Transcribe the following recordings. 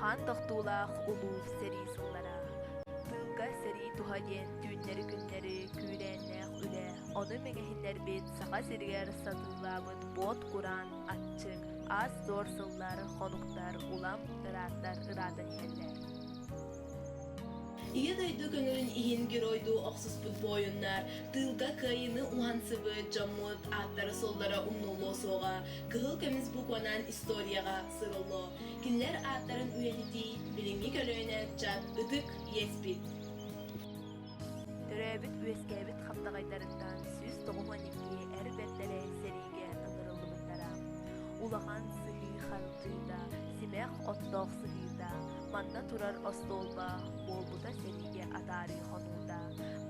Хаан тохтуулаах улуу сэрии сыллара. Тыылга сэрии туһа диэн түүннэри-күннэри күүрээннээх үлэ, ону мэҥэһиннэрбит Саха сиригэр сатыылаабыт буот кураан, аччык, аас-туор сыллар, хонуктар улам ырааттар ыраатан иһэллэр. Ийэ дойду көҥүлүн иһин геройдуу охсуспут буойуннар, тыылга кыайыыны уһансыбыт дьоммут ааттара-суоллара умнуллуо суоҕа, кыһыл көмүс букванан историяҕа суруллуо. Кинилэр ааттарын үйэтитии билиҥҥи көлүөнэ ыччат ытык иэспит. Төрөөбүт-үөскээбит хаптаҕайдарыттан 192 эр бэртэрэ сэриигэ ыҥырыллыбыттара. Улахан сыһыы харчыта, симэх оттоох сыһыыта, манна турар остуолба буолбута сэриигэ атаарыы хонуута,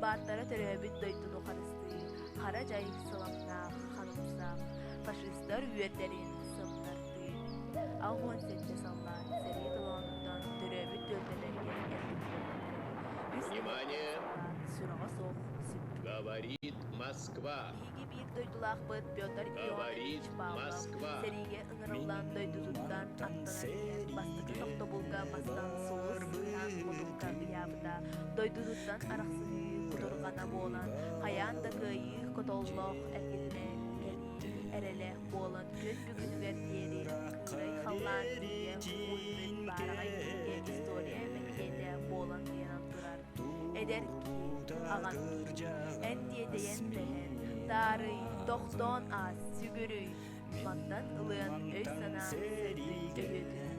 баартара төрөөбүт дойдуну харыстыы, хара дьай сыламнаах ханымсах, фашистар үөрдэрин сымнартыы. 67 саллаат сэрии толоонуттан төрөөбүт түөлбэлэргэ эргиллибэтэхтэрэ. Үс Внимание! саллаат сураҕа суох сүппүт. Говорит Москва! Биһиги биир дойдулаахпыт Петр Говорит Ионович Павлов Москва! сэриигэ ыҥырыллан дойдутуттан аттанан иһэн бастакы тохтобулга мастан сулус сыһыан мутукка ыйаабыта. Дойдутуттан арахсыһыы кутурҕана буолан, хайаан да кыайыы хотоллоох эргиллэ кэлии эрэлэ буолан күн бүгүнүгэр диэри кыырай халлаан сиргэ үүммүт баараҕай тииккэ история мэктиэтэ буолан ыйанан турар. Эдэр киһи, аҕам киһи, эн тиэтэйэн тэһэн, таарый, тохтоон аас, сүгүрүй, мантан ылыан өй-санаа сырдык өйөтүн.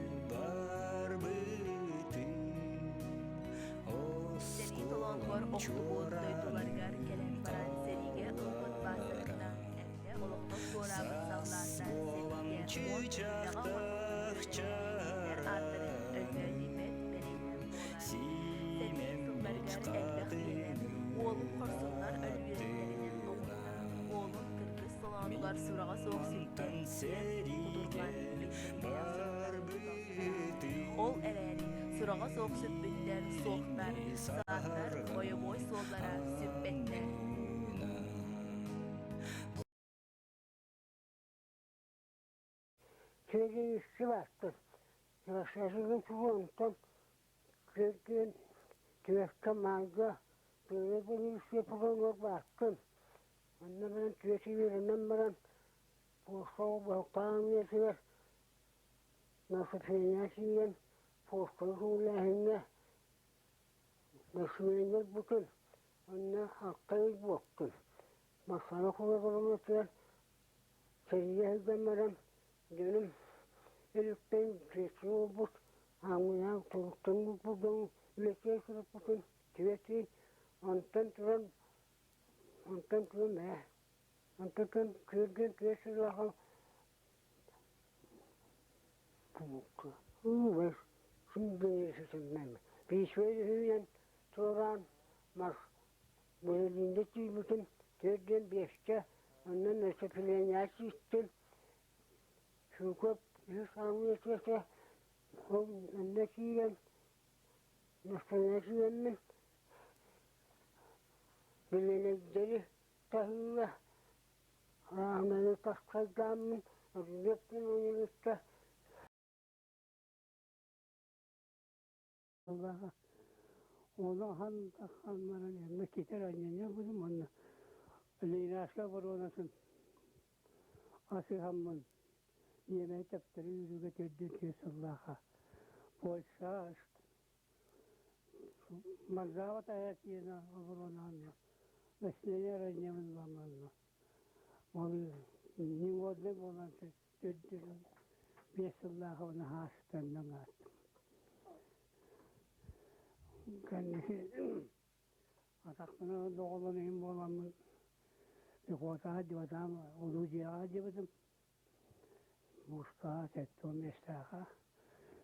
Сэрии толоонугар охтубут дойдуларыгар кэлэн баран сэриигэ ылбыт баастарыттан эрдэ олохтон туораабыт саллааттар сэриигэ уонна үлэҕэ оҥорбут кинилэр ааттарын өлбөөдүйбэт бэлиэнэн буолар. Сэрии сылларыгар элбэх ийэлэр уолун хорсуннар өлүүлэринэн оҕунна, уолун кыргыс толоонугар сураҕа суох сүттэ диэн кутурҕан биллэриилээх суруктары туталлара. Ол эрээри сураҕа суох сүппүттэр суохтар, сааттар бойобуой суоллара сүппэттэр. Сүөдүйүскү бааттын, Сибэксэсигин чугуонтан күөргүөн түөскэ маайга Пүөрэ Бүлүүскэ пугуҥар бааттын. Онно баран түөсү үөрэнэн баран пуоска баһыктаан үйэтигэр наступление киирэн пуосканы суулээһиҥҥэ докумуоннар бүтэн онно алта ый буолтун. Москваны кулугуруммутугар сэриигэ сылдьан баран дьонум өлүктэн чүөччү буолбут, ааҥҥынаан туруктан булбут дьон үлэтигэр сырыппытын түбэтий, онтон туран онтон туран ээ онтон туран күөргүөн түөрт сыллааҕы Письма туораан мас Берлиҥҥэ тиийбитим 45-кэ, онон өссө истим. Жуков үһүс аармыйа ол онно киирэн Москваҕа киирэммин билиэнэйдэри таһыыга Ааманы тасхайдааммын Рубептин университекка Ону ахан тахсан баран эмэ китэр анньанньа будум уонна Ленинградскай оборонатын асыһаммын ньиэмэһи тэптэрэ үүрүүгэ төрдүн түөрт сыллаахха Польша Варшава таһа тиийэн оборонаанна население ранньабын ламанна ол негодный буолан төрдүн 5 сыллаахыбына хаастанна ааттым кэнники атахпына доҕолон иһин буоламмын пехотаҕа дьыбатаам орудиеҕа дьыбытым муустаҕа 75 миэстээхэ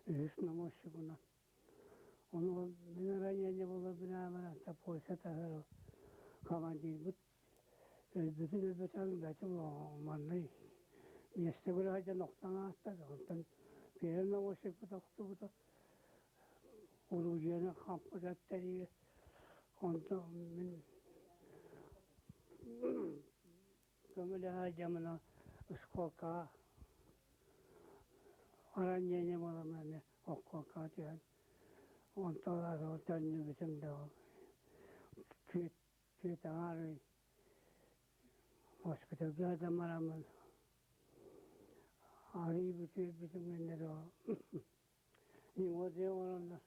үһүс номосчугунан ону мин ранение буолар Польша таһар командирбыт өлбүтүн өлбөтөҕүн билбэтим манна миэстэ көрө сылдьан охтон ааста онтон первый навозчикпыт охтубута орудиены хампыт эттэриигэ онтон мин көмөлөһө сылдьаммын оскуолкаҕа Аранньыанньа буоламмын эмиэ окко түһэн, онтон төннүбүтүм да түөрт түөрт аҥаар ый госпиталга сытан бараммын арыый бүтүөрбүтүм кэннэ Ниҥуодьуйа оҥороннор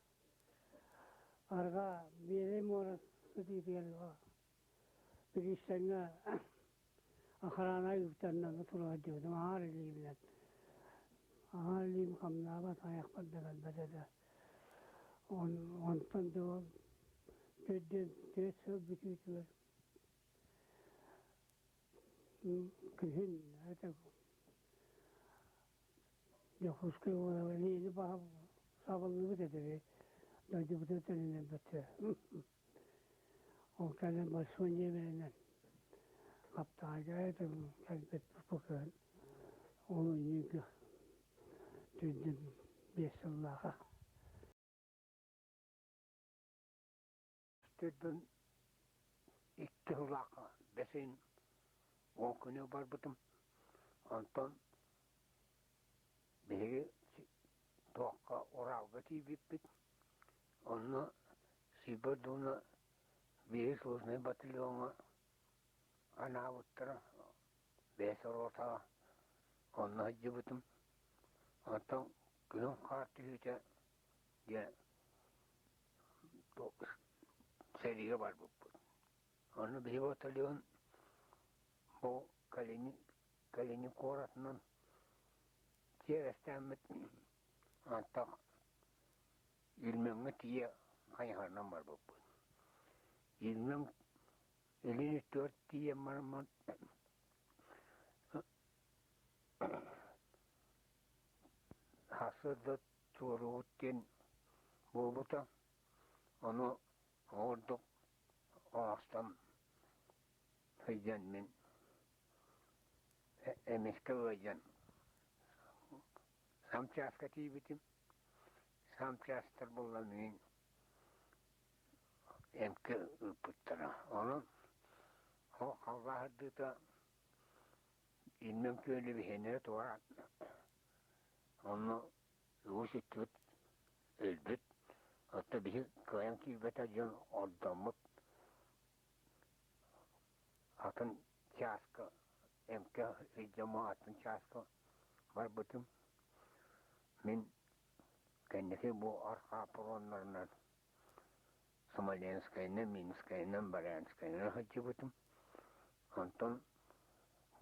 арҕаа Биэрэй муора кытыытыгар Бириистэҥҥэ охрана ыытаннар тура сылдьыбытым аҥаар илиибинэн. Аҥаар илиим хамнаабат, айахпар да кэлбэт этэ. Онтон дьэ төрдүөн түөрт сыл бүтүүтүгэр күһүн это Дьокуускай уола илиини баһа сабыллыбыт этэ дойдубутун төнүннэрбэттэрэ. Ол кэлин большой ньиэмэнэн хаптаҕайга кэлбит бу олунньуга түрдүн 5 сыллааҕа. Түрдүн 2 сыллаахха бэсин 10 күнү барбытым. Онтон биһиги туохха Уралга тиийбиппит. Онно Сибирдууна биир сложнай батальоҥҥа анаабыттара бэйэ ротаҕа онно сылдьыбытым. Онтон күһүн хаар түһүүтэ дьэ сэриигэ барбыппыт. Онно биһи батальон бу Калини Калини куоратынан тиэрэстээммит антах Ильмеҥҥэ тиийэ хайыһарынан барбыппыт. Ильмеҥ илин өттүгэр тиийэн бараммын сарсыарда туоруубут диэн буолбута. Ону ордук оҥостон сылдьан мин эмискэ ыалдьан санчааска тиийбитим. Санчаастар буолла миигин эмкэ ыыппыттара. Онон ол халбаһырдыыта Ильмень күөлү биһиэннэрэ туораан онно үгүс өттүбүт өлбүт. Оттон биһи кыайан киирбэтэх дьон ордоммут атын чааска эмкэ сылдьаммын атын чааска барбытым. Мин кэнники бу арҕаа паромнарынан Смоленскайынан, Минскайынан, Барянскайынан сылдьыбытым. Онтон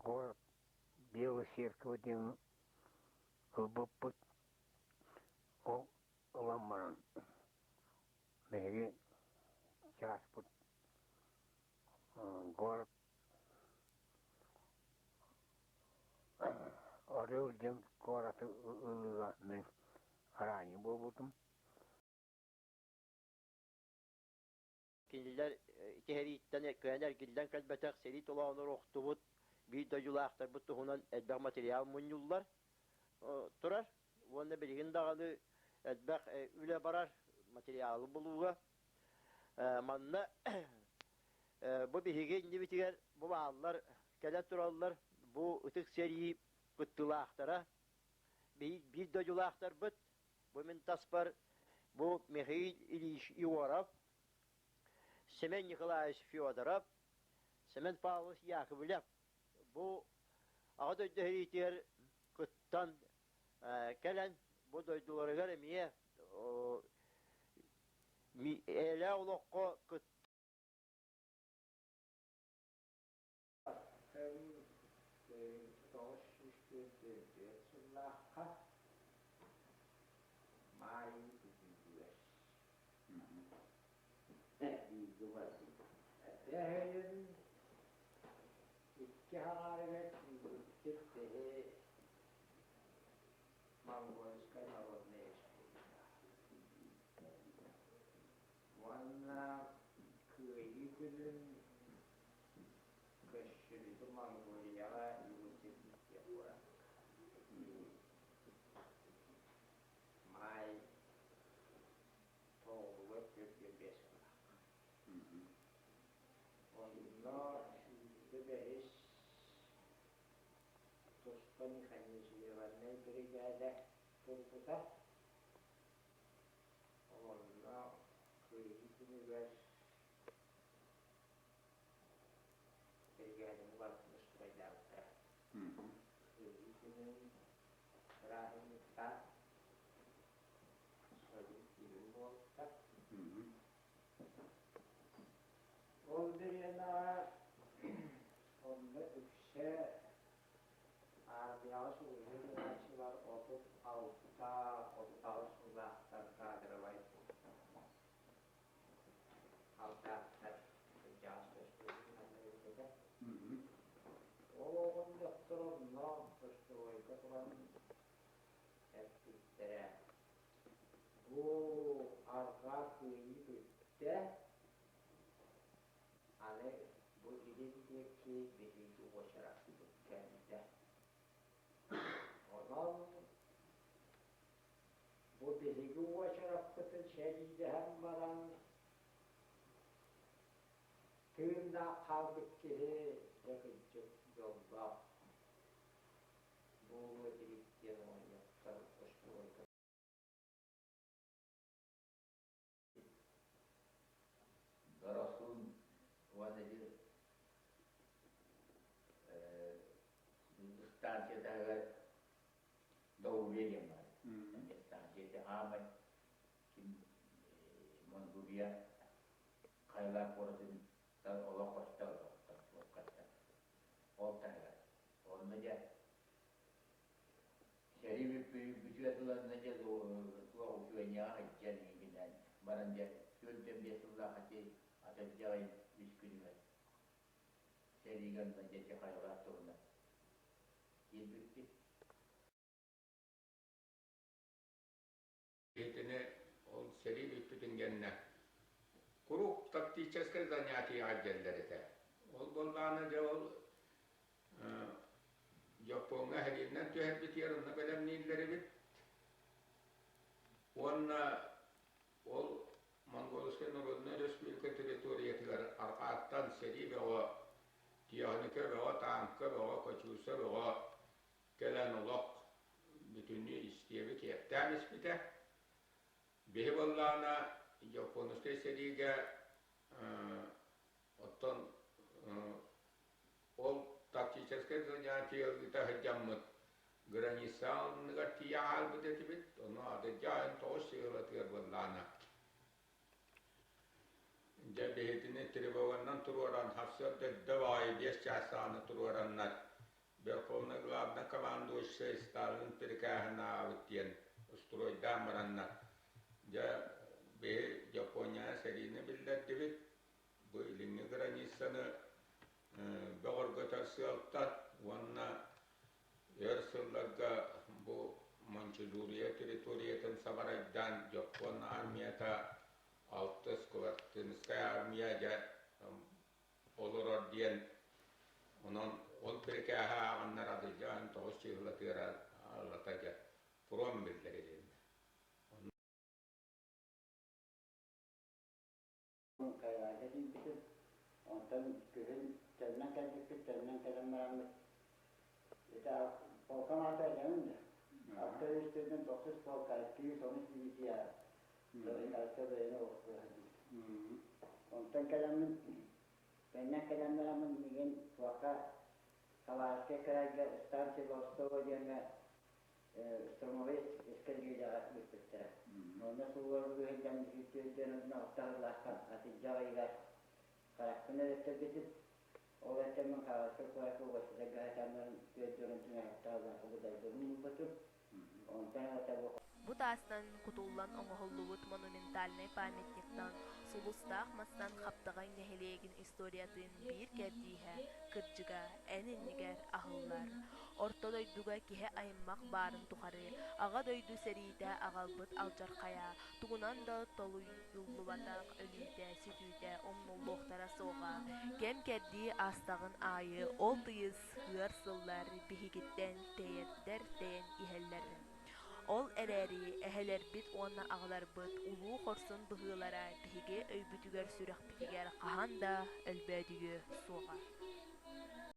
город Белой Церковь диэн ылбыппыт. Ол ылан баран биһиги чааспыт город Орел диэн куораты ылыыга мин ранее буолбутум. Кинилэр кэһэрииттэн кыайан эргиллэн кэлбэтэх сэрии толоонугар охтубут биир дойдулаахтарбыт туһунан элбэх материал мунньуллар турар уонна билигин даҕаны элбэх үлэ барар материалы булууга. Манна бу биһиги иннибитигэр бу бааллар кэлэ тураллар бу ытык сэрии кыттыылаахтара биир дойдулаахтарбыт. Бу мин таспар бу Михаил Ильич Егоров, Семен Николаевич Федоров, Семен Павлович Яковлев бу Аҕа дойду сэриитигэр кыттан кэлэн бу дойдуларыгар эмиэ эйэлээх олоххо 944 сыллаахха Маай бүтүүтүгэр бииргэ барбыт. Эһэйин икки хаҥаарыгар тиийбиппит биһи Монгольскай народнай республика. Уонна Кыайыы күнүн көрсүбүтүм Монголияҕа Югутин диэн куоракка. Маай тоҕуһугар 45 сыллаахха. Онно 25 туспа механизированнай биригээдэ. Турбута. Онно Кыайыы күнүгэр биригээдэни барытын устурайдаабыттара. Кыайыы күнүн бырааһынньыктаан сойун киирин буолбута. Ол бириэмэҕэ онно үксэ Аармыйаҕа сулуһу ылааччылар 36, 38 сыллаахтар кадровай халдааттар кырдьаҕас көстүүнү этэ. Ол оҕонньоттор онно көстөбойго туран эппиттэрэ: «Бу арҕаа кыайыы бүттэ, Аны бу илин диэки биһиги уочараппыт кэллэ. Онон бу биһиги уочараппытын сэриилэһэн баран тыыннаах хаалбыт киһи дьэ кырдьык дьоллоох буолуо этибит диэн оҕонньоттор остуруойга Дорохсун уонна ити станция таһыгар Доуле диэн баар. Станция ити аамай ким Монгулия Хайлар куоратын олох көстөр ол таһыгар. Онно дьэ Сэрии бүтүө тыланна дьэ туох учуонньаҕа сылдьан иҥинэн баран дьэ 45 сыллаах ити атырдьах ыйын үс күнүгэр сэриигэ онно дьэ ити хайалаах туһунан киирбиппит. Итини ол сэрии бүппүтүн кэннэ куруук тактическай занятиеҕа илдьэллэр этэ. Ол буоллаҕына дьэ ол Дьоппуоҥҥа эһэлиинэн түһэрбитигэр онно бэлэмнииллэр эбит. Уонна ол Монгольскай Народнай Республика территориятыгар арҕааттан сэрии бөҕө, тиэхиникэ бөҕө, тааҥка бөҕө, кочуйса бөҕө кэлэн олох бүтүннүү истиэби киэптээн испитэ. Биһи буоллаҕына Дьоппуонускай сэриигэ оттон ол тактическай занятие ыыта сылдьаммыт граница анныгар тиийэ хаалбыт этибит. Ону атырдьах айын тоҕус сыалатыгар буоллаҕына Дьэ биһигини тревоганнан туруоран сарсыарда эрдэ баҕайы 5 чаас саҕана туруораннар Верховный главнокомандующай Сталин прикаһын ааҕабыт диэн устуруойдаан бараннар, дьэ биһи Японияҕа сэриини биллэрдибит, бу илиҥҥи границаны бөҕөргөтөр сыалтан уонна өр сылларга бу Маньчжурия территориятын сабарайдаан Дьоппуон армията алтыс Квартинскай армия дьэ олорор диэн онон ол бирикээһи ааҕаннар адыйдьаан тоҕус чыыһылатыгар аллата дьэ фронт биллэрилиннэ. Хайаҕайга тиийбитим. Онтон күһүн төннөн кэлбиппит, төннөн кэлэн бараммыт ити полкам аата этэбин да алта үс төрдүн тохсус полка күүс онус дивизия алта бэйэни Онтон кэлэммин Төннөн кэлэн бараммын миигин туохха Хабаровскай кыраайга станция Волстова диэҥҥэ штурмовой эскадрильяҕа ыыппыттара. Онно суулларбыт сылдьан үтүөдүөн алтаһыллаахха атырдьах ыйыгар харахпын өлөттөрбүтүм. Ол эттэммин Хабаровскай куоракка госпитальга сытан баран түөрт түҥэһэттаҕалаахха быдайбыбын булбутум. Онтон ылата бу Бу таастан кутуллан оҥоһуллубут монументальнай памятниктан сулустаах мастан Хаптаҕай нэһилиэгин историятын биир кэрдииһэ, кырдьыга, эн иннигэр аһыллар. Орто дойдуга киһи аймах баарын тухары Аҕа дойду сэриитэ аҕалбыт алдьархайа тугунан да толуйуллубатах өлүүтэ-сүтүүтэ умнуллуохтара суоҕа. Кэм-кэрдии аастаҕын аайы ол тыйыс ыар сыллар биһигиттэн тэйэрдэр тэйэн иһэллэр. Ол эрээри эһэлэрбит уонна аҕаларбыт улуу хорсун быһыылара биһиги өйбүтүгэр-сүрэхпитигэр хаһан да өлбөөдүйүө суоҕа.